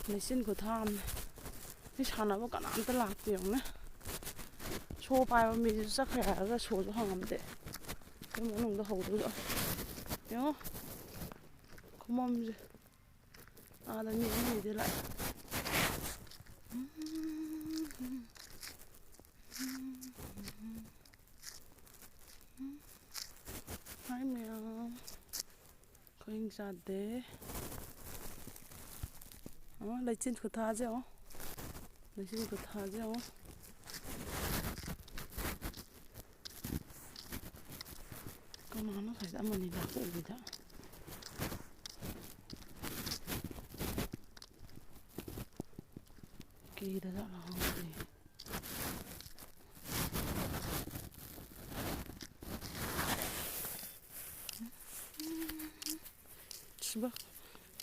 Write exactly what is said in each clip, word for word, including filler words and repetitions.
ꯂꯩꯆꯤꯟ ꯈꯨꯊꯥ ꯑꯃꯅꯤ꯫ ꯁꯤ ꯁꯥꯟꯅꯕ ꯀꯅꯥꯝꯇ ꯂꯥꯛꯇꯦ ꯌꯦꯡꯉꯨꯅꯦ꯫ ꯁꯣ ꯄꯥꯏꯕ ꯃꯤꯁꯨ ꯆꯠꯈ꯭ꯔꯦ ꯍꯥꯏꯔꯒ ꯁꯣꯁꯨ ꯍꯪꯉꯝꯗꯦ꯫ ꯑꯩꯈꯣꯏ ꯃꯅꯨꯡꯗ ꯍꯧꯗꯣꯏꯗꯣ ꯌꯦꯡꯉꯣ꯫ ꯈꯨꯃꯝꯁꯦ꯫ ꯑꯥꯗ ꯃꯤ ꯑꯅꯤꯗꯤ ꯂꯥꯛꯑꯦ꯫ ꯍꯥꯏ ꯃꯌꯥꯝ꯫ ꯑꯩꯈꯣꯏ ꯆꯥꯗꯦ꯫ ꯑꯣ, ꯂꯩꯆꯤꯟ ꯈꯨꯊꯥꯁꯦ ꯌꯦꯡꯉꯣ꯫ ꯂꯩꯆꯤꯟ ꯈꯨꯊꯥꯁꯦ ꯌꯦꯡꯉꯣ꯫ ꯀꯅꯥꯅꯣ ꯉꯁꯥꯏꯗ ꯑꯃꯅꯤ ꯂꯥꯛꯄ ꯎꯕꯗ꯫ ꯀꯤꯗ ꯖꯥꯠꯂ ꯈꯪꯗꯦ꯫ ꯁꯤꯕ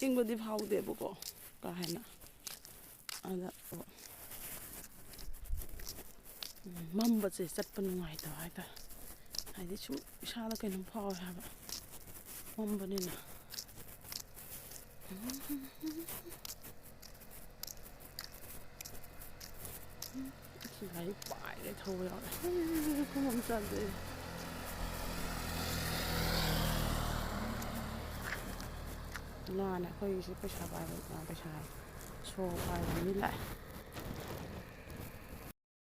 ꯏꯪꯕꯗꯤ ꯐꯥꯎꯗꯦꯕꯀꯣ ꯀꯥ ꯍꯦꯟꯅ꯫ ꯑꯗ ꯎꯝ, ꯃꯝꯕꯁꯦ ꯆꯠꯄ ꯅꯨꯡꯉꯥꯏꯇꯕ ꯍꯥꯏꯇꯥꯔꯦ꯫ ꯍꯥꯏꯗꯤ ꯁꯨꯝ ꯏꯁꯥꯗ ꯀꯩꯅꯣꯝ ꯐꯥꯎꯋꯦ ꯍꯥꯏꯕ ꯃꯝꯕꯅꯤꯅ꯫ ꯒꯥꯔꯤ ꯄꯥꯏꯔꯦ ꯊꯧꯕ ꯌꯥꯎꯔꯦ꯫ ꯈꯣꯡ ꯑꯃ ꯆꯠꯂꯦ꯫ ꯏꯃꯥꯅ ꯑꯩꯈꯣꯏꯒꯤꯁꯤ ꯄꯩꯁꯥ ꯄꯥꯏꯕ, ꯄꯩꯁꯥ ꯍꯥꯏ, ꯁꯣ ꯄꯥꯏꯕ ꯃꯤ ꯂꯥꯛꯑꯦ꯫